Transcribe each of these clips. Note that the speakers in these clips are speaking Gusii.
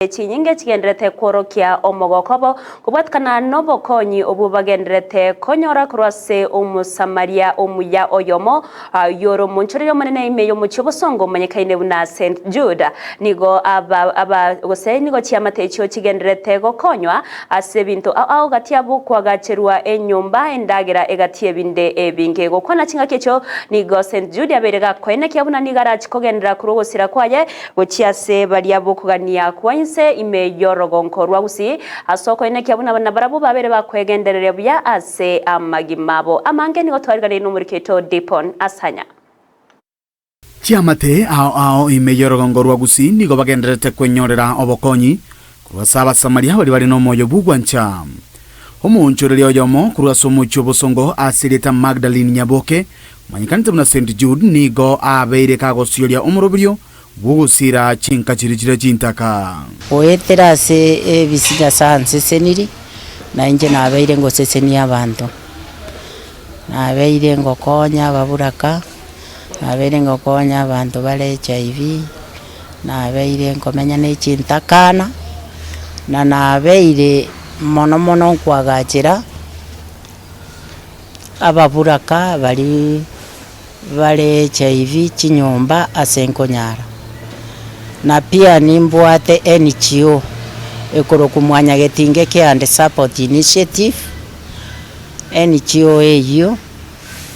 Chinyinge chigendererete kworokia omogoko obo kobwatikana nobokonyi obwo bagendererete konyora korwa ase Omosamaria omuya oyomo, oyio ore omonchoreria omonene ime y'omochie obosongo omanyekaine buna Saint Jude. Nigo aba aba gose nigo chiamate echio chigendererete gokonywa ase ebinto ao ao gati abwo kwagacherwa enyomba, endagera egati ebinde ebinge. Gokwana chingaki echio nigo Saint Jude abeire gakoenekia buna nigo arachi kogenderera korwa ogosira kwaye Gochia ase baria b'okogania kwa inse ime y'orogonko rwa Gusii, ase okoenekia buna nabarabwo babere bakwegendereria buya ase amagima abo amange. Nigo twariganeirie nomoriki oito Dipon Asanya. Chiamate ao ao ime y'orogongo rwa Gusii nigo bagendererete kwenyorera obokonyi korwa ase Abasamaria baria bare nomoyo bw'ogwancha. Omoonchoreria oyomo korwa ase omochie obosongo ase erieta Magdalene Nyaboke, omanyekanete buna Saint Jude, nigo abeire kagosioria omoroberio bw'ogosiira chinka chiria chire chintaka. Goetera ase ebisi Nyasae anseseniri, na inche nabeire ngosesenia abanto. Nabeire ngokonya ababuraka, nabeire ngokonya abanto bare HIV, nabeire nkomenya ne chintakana, na nabeire mono mono nkoagachera ababuraka baria bare HIV chinyomba ase nkonyara. Na pia nimbwate NGO ekorokwa Mwanyagetinge Care and Support Initiative, NGO eyio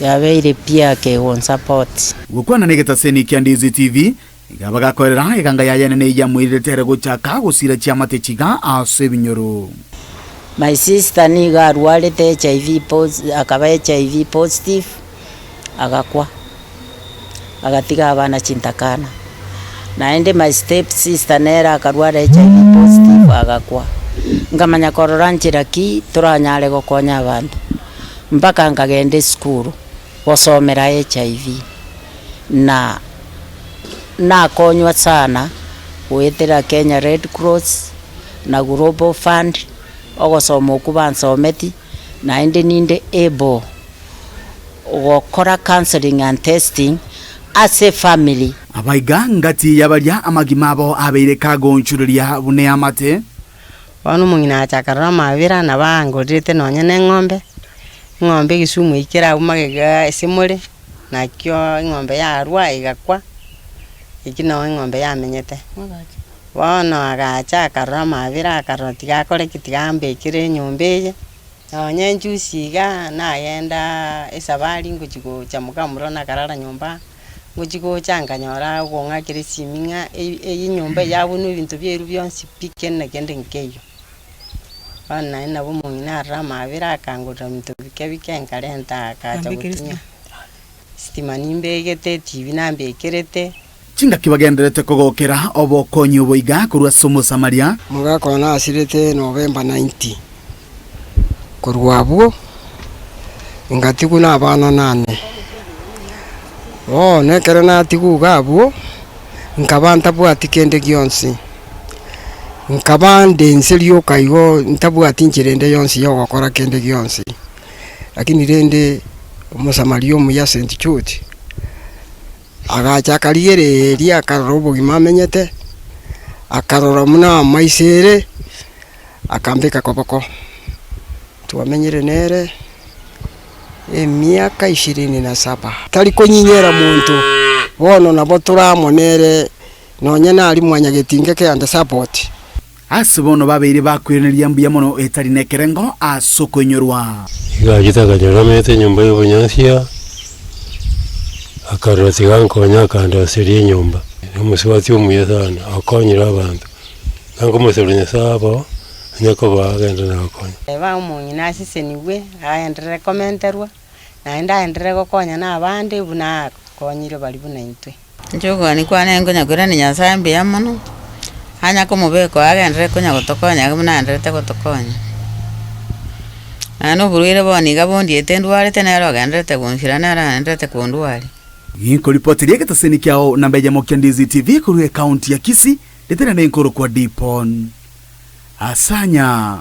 yabeire pia kegonsupport. Gokwana negetaseni kia Ndizi TV, iga bagakoerera eganga yaye enene eyio yamoirerete ere gochaka gosiira chiamate chiga ase ebinyoro. My sister nigo arwarete HIV akaba HIV positive agakwa, agatiga abana chintakana. Naende my step sister nere akarwara HIV positive agakwa. Nkamanya korora nchera ki toranyare gokonya abanto, mpaka nkagenda esukuru gosomera HIV na nakonywa sana goetera Kenya Red Cross na Global Fund, ogosoma okwo bansometi, naende ninde able gokora counselling and testing ase efamiri. Abaiga ngati ya baria amagima abo abeire kagonchureria buna eamate. Bono omong'ina agacha akarora amabera nabo angorerete nonye na eng'ombe, eng'ombe egesumu ekere abwo magega ase more, nakio eng'ombe yarwa egakwa, ekio noo eng'ombe yamenyete. Bono agacha akarora amabera akarora tiga akore ki tiga ambekere enyomba eye. Nonye enchusi iga nagendaa esabari ngochi gocha mokamura one akarara nyomba, ngochi gocha nkanyora ogong'akera esimi ng'a eye enyomba eye yabunwa ebinto biairwe bionsi pi kende na kende nkeiyo. Bono naende nabo omong'ina arora amabera akangorera ebinto bike bike nkarenta akacha gotinyia, esitima nimbegete, etibi nambekerete. Chingaki bagendererete kogokera obokonyi obo iga korwa ase Omosamaria. Omogaka one asirete November 90. Korwa abwo ngatigwa na abana nane. Bono ekero natigwa iga abwo, nkaba ntabwati kende gionsi, nkaba nde inse rioka igo ntabwati nchera ende yonsi ya ogokora kende gionsi. Lakini rende omosamaria omuya St. Jude. Agacha akarigereria, akarora obogima amenyete, akarora buna amaiso ere, akambeka koboko. Twamenyire nere emiaka ishirini na saba. Tari konyinyera monto, bono nabo tore amo nere nonye naria mwanyagetinge care and support. Ase bono babeire bakoiraneria mbuya mono etari nekerengo ase okoinyorwa. Igo achete akanyora amanyete enyomba y'obonyansi akarora tiga ankonye akandoseria enyomba. Omosubati omuya sana, okonyire abanto, iga nkomosabera Nyasaye abao, onye kobaa agende na gokonya. Eba omong'ina asesenigwe, aenderere komenterwa, naende aenderere gokonya na abande buna akonyire baria buna intwe. Inche okogania kwane nkonya koirania Nyasaye mbuya mono, anya komobeka oo agenderere konya gotokonya iga buna agendererete gotokonya. Nonya na oborwaire bono iga bondiete ndwarete nere ogendererete gonsira nere agendererete kondwaria. Ginkoripoteria egetaseni kiao namba eyemo kia Ndizi TV korwa ekaunti ya Kisii, ritera nenkorokwa Dipon Asanya.